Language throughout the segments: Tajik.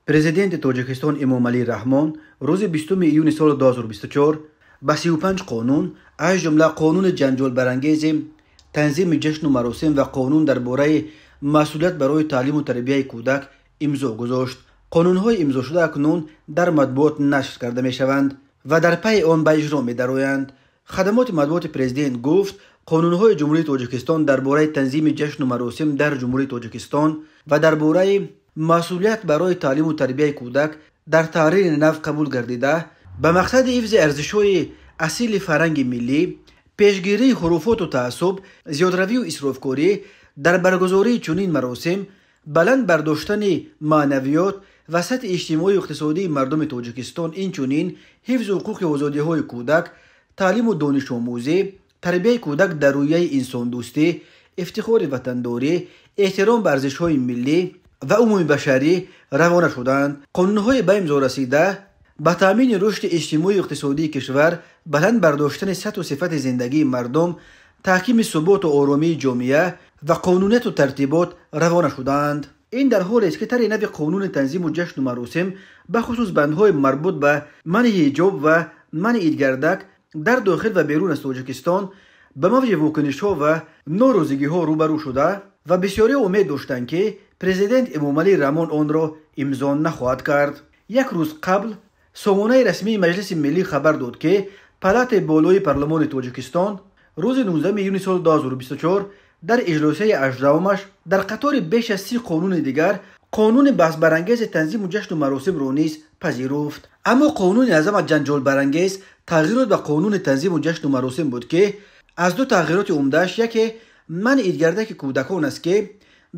Президенти Тоҷикистон Эмомалӣ Раҳмон рӯзи 20 июни соли 2024 ба 35 қонун, аз ҷумла қонуни ҷанҷолбарангези танзими ҷашну маросим ва қонун дар бораи масъулият барои таълиму тарбияи кӯдак имзо гузошт. Қонунҳои имзошуда акнун дар матбуот нашр карда мешаванд ва дар пайи он ба иҷро медароянд. Хадамоти матбуоти президент гуфт, қонунҳои Ҷумҳурии Тоҷикистон дар бораи танзими ҷашну маросим дар Ҷумҳурии Тоҷикистон ва дар бораи масъулият барои таълиму тарбияи кӯдак дар таҳрири нав қабул гардида, ба мақсади ҳифзи арзишҳои асили фарҳанги миллӣ, пешгирии хуруфоту таассуб, зиёдравию исрофкорӣ дар баргузории чунин маросим, баланд бардоштани маънавиёт ва сатҳи иҷтимоию иқтисодии мардуми Тоҷикистон, инчунин ҳифзу ҳуқуқи озодиҳои кӯдак, таълиму донишомӯзӣ, тарбияи кӯдак дар рӯяи инсондӯстӣ, ифтихори ватандорӣ, эҳтиром ба арзишҳои миллӣ ва умумибашарӣ равона шуданд. Қонунҳои ба имзо расида ба таъмини рушди иҷтимоию иқтисодии кишвар, баланд бардоштани сатҳу сифати зиндагии мардум, таҳкими суботу оромии ҷомеа ва қонунияту тартибот равона шудаанд. Ин дар ҳолест, ки тарҳи нави қонуни танзиму ҷашну маросим, бахусус бандҳои марбут ба манъи ҳиҷоб ва манъи идгардак дар дохил ва берун аз Тоҷикистон ба мавҷи вокунишҳо ва норозигиҳо рӯбарӯ шуда ва бисёриҳо умед доштанд, ки президент Эмомалӣ Раҳмон онро имзо нахоҳад кард. Як рӯз қабл сомонаи расмии Маҷлиси Миллӣ хабар дод, ки палатаи болои парлумони Тоҷикистон рӯзи 19 июни соли 2024 дар иҷлосияи 18-умаш дар қатори беш аз 30 қонуни дигар қонуни баҳсбарангези танзиму ҷашну маросимро низ пазируфт. Аммо қонуни аз ҳама ҷанҷолбарангез тағйирот ба қонуни танзиму ҷашну маросим буд, ки аз ду тағйироти умдааш яке манъи идгардаки кӯдакон аст, ки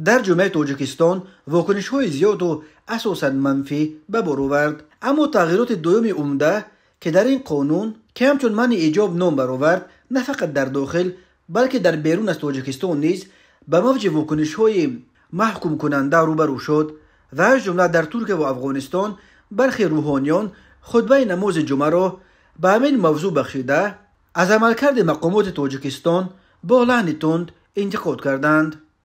дар ҷомеаи Тоҷикистон вокунишҳои зиёду асосан манфӣ ба бор овард. Аммо тағйироти дуюми умда, ки дар ин қонун, ки ҳамчун манъи иҷоб ном баровард, на фақат дар дохил, балки дар берун аз Тоҷикистон низ ба мавҷи вокунишҳои маҳкумкунанда рӯбарӯ шуд ва аз ҷумла дар Туркия ва Афғонистон бархе рӯҳониён хутбаи намози ҷумъаро ба ҳамин мавзӯъ бахшида, аз амалкарди мақомоти Тоҷикистон бо лаҳни тунд интиқод карданд.